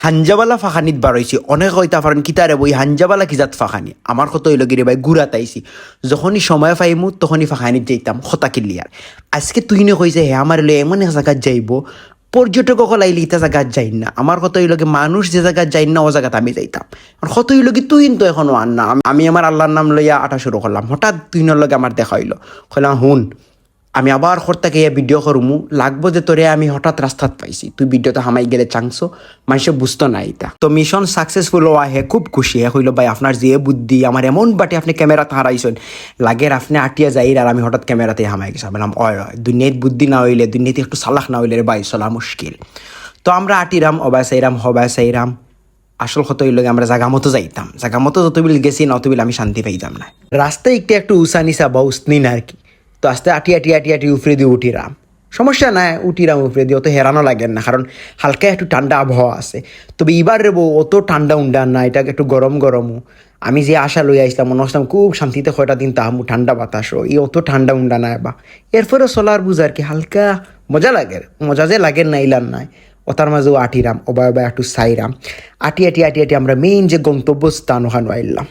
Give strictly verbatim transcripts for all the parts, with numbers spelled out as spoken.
হাঞ্জাবালা ফাখানিত বার অইছি। অনেকে কইতা পারইন, "কিতা রে বই, হাঞ্জাবালা কি জাত ফাখানি?" আমার কথা অইলো গি রে ভাই, ঘুরাত আইছি। যখনই সময় পাইমু, তখনই ফাখানিত যাইতাম, কথা clear। আজকে তুহিনে কইছে হে আমারে লইয়া এমন এক জাগাত যাইবো, পর্যটক অকল আইলে ইতা জাগাত যাইন না। আমার কথা অইলো গি, মানুষ যে জাগাত যাইন না, অউ জাগাত আমি যাইতাম। আর কথা অইলো গি, তুহিন তো এখনো আন না। আমি, আমি আমার আল্লার নাম লইয়া আটা শুরু করলাম, হঠাৎ তুহিনর লগে আমার দেখা অইলো। কইলাম, "হুন, আমি আবার খর থাকি ইয়া video করমু, লাগবো যে তোরে আমি হঠাৎ রাস্তাত পাইছি, তুই videoত হামাই গেলে চাংছো, মানষে বুঝতো না ইতা।" তো mission successful অওয়া হে খুব খুশি। হে কইলো, "ভাই, আপনার যে বুদ্ধি, আমার এমন বাটে আপনে cameraত হারাইছইন, লাগের আপনে আটিয়া যাইরা আর আমি হঠাৎ cameraত হামাই গেছি।" আমি বললাম, "অয়, অয়, দুনিয়াত বুদ্ধি না অইলে, দুনিয়াত একটু চালাক না অইলে রে ভাই, চলা মুশকিল।" তো আমরা আটিরাম, অবায় চাইরাম, হবায় চাইরাম। আসল কথা অইলো গি, আমরা জাগা মতো যাইতাম। জাগা মতো যত বিল গেছি না, অত বিল আমি শান্তি পাইতাম না। রাস্তা একটা একটু উঁচা নিচা বা উসনি না আর কি। তো আস্তে আটি, আটি, আটি, আটি উপরেদি উঠিরাম। সমস্যা নাই, উঠিরাম উপরেদি, অত হেরানও লাগের না, কারণ হালকা একটু ঠান্ডা আবহাওয়া আছে। তবে ইবার রে বউ, অত ঠান্ডা উন্ডা না, ইটা একটু গরম গরমও। আমি যে আশা লইয়া আইছলাম, মনো করছিলাম খুব শান্তিতে কয়টা দিন থাকমু, ঠান্ডা বাতাসও, ই অত ঠান্ডা উন্ডা না এবার। এরপরে চলার বুঝ আর কি, হালকা মজা লাগের, মজা যে লাগের না ইলান নায়। অতার মাঝেও আটিরাম, অবায় অবায় একটু চাইরাম। আটি, আটি, আটি, আটি আমরা main যে গন্তব্যস্থান অখানো আইলাম।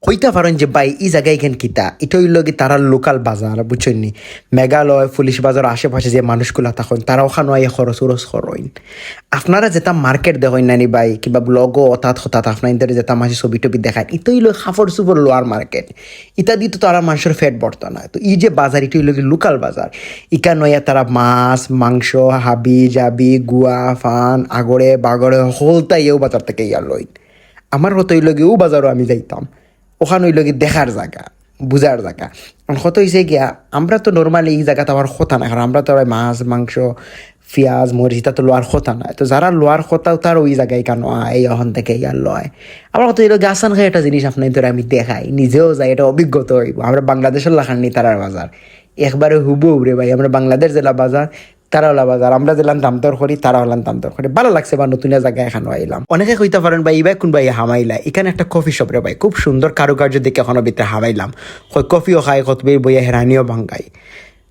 কইতা পারইন যে, "ভাই, ই জাগা ইখান কিতা?" ইটা অইলো গি তারার local বাজার, বুঝছইন নি? মেঘালয়, পুলিশ বাজার আশেপাশে যে মানুষগুলা থাকইন, তারা অখানো আইয়া খরচ উরচ করইন। আপনারা যেতা market দেখইন না নি ভাই, কিবা vlogও অতাত হতাত আপনাইন্তরে যেতা মাঝে ছবি টবি দেখাইন, ইতা অইলো কাপড় চোপড় লওয়ার market। ইতা দি তো তারা মানষর পেট ভরতো না। তো ই যে বাজার, ইটা অইলো গি local বাজার। ইখান অইয়া তারা মাছ, মাংস, হাবি, জাবি, গুয়া, ফান, আগড়ে, বাগড়ে, হকলতা ইয়েও বাজার থাকি ইয়া লইন। আমার কথা অইলো গি, অউ বাজারও আমি যাইতাম। অখান অইলো গি দেখার জাগা, বুঝার জাগা। অখন কথা অইছে গিয়া, আমরা তো normally ই জাগাত আওয়ার কথা না, কারণ আমরা তো আবার মাছ, মাংস, পিয়াজ, মরিচ, ইতা তো লওয়ার কথা না। তো যারা লওয়ার কথা, তারা অউ জাগায় কেনে আয়, অখন থাকি ইয়া লয়। আমার কথা অইলো গি, আসান খাই একটা জিনিস আপনাইন্তরে আমি দেখাই, নিজেও যাই, এটা অভিজ্ঞতা অইবো। আমরা বাংলাদেশর লাখান নি তারার বাজার, একবারে হুবহু রে ভাই, আমরা বাংলাদেশ যেলা বাজার, তারা অলা বাজার, আমরা যেলান দাম দর করি, তারা অলান দাম দর করি। ভালা লাগছে বা নতুন জাগা অখানো আইলাম। অনেকে কইতা পারইন, "ভাই, ইবায় কুনবায় হামাইলা?" ইখান একটা coffee shop রে ভাই, খুব সুন্দর কারুকার্য দেখি অখানোর ভিতরে হামাইলাম। কয় coffeeও খাই, কতবের বইয়া হেরানিও ভাঙ্গাই।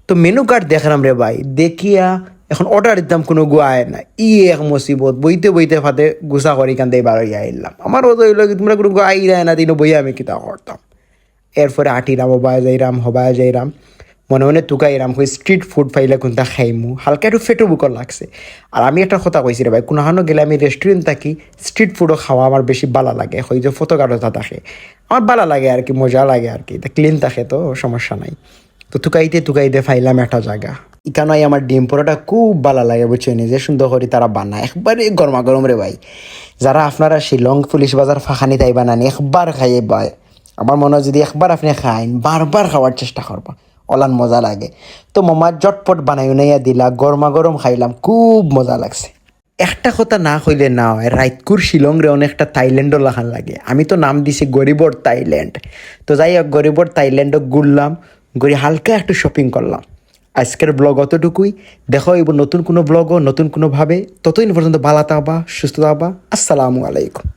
তো menu card দেখরাম রে ভাই, দেখিয়া অখন order দিতাম, কুনুগু আয় না। ই এক মুসিবত, বইতে বইতে ফাতে গুছা করি কান্দাই বার অইয়া আইলাম। আমার কথা অইলো গি, তুমরা কুনুগু আইরায় না, দিনো বইয়া আমি কিতা করতাম? এরপরে আটিরাম, অবায় যাইরাম, হবায় যাইরাম, মনে মনে তুকাইরাম, কই street food পাইলে কুনতা খাইমু, হালকা একটু পেটো ভুকও লাগছে। আর আমি একটা কথা কইছি রে ভাই, কুনুখানো গেলে আমি restaurant থাকি street foodও খাওয়া আমার বেশি ভালা লাগে, কই যে ফটো কার্ডও তা থাকে, আমার ভালা লাগে আর কি, মজা লাগে আর কি, ইতা clean থাকে তো সমস্যা নাই। তো তুকাইতে তুকাইতে পাইলাম একটা জাগা, ইখানো আইয়া আমার ডিম পরোটা খুব ভালা লাগে, বুঝছইন নি, যে সুন্দর করি তারা বানায়, একবারে গরমা গরম রে ভাই। যারা আপনারা শিলং পুলিশ বাজার ফাখানিত আইবা না নি, একবার খাইয়া ভাই, আমার মনে অয় যদি একবার আপনে খাইন, বারবার খাওয়ার চেষ্টা করবা, অলান মজা লাগে। তো মামা ঝটপট বানাই উনাইয়া দিলা, গরমা গরম খাইলাম, খুব মজা লাগছে। একটা কথা না কইলে না অয়, রাইতকুর শিলং রে অনেকটা থাইল্যান্ডর লাখান লাগে। আমি তো নাম দিছি গরিবর থাইল্যান্ড। তো যাই হোক, গরিবর থাইল্যান্ডও ঘুরলাম, ঘুরি হালকা একটু shopping করলাম। আজকের vlog অতটুকুই, দেখা অইবো নতুন কুনু vlogও, নতুন কুনু ভাবে। ততদিন পর্যন্ত ভালা থাকবা, সুস্থ থাকবা। আসসালামু আলাইকুম।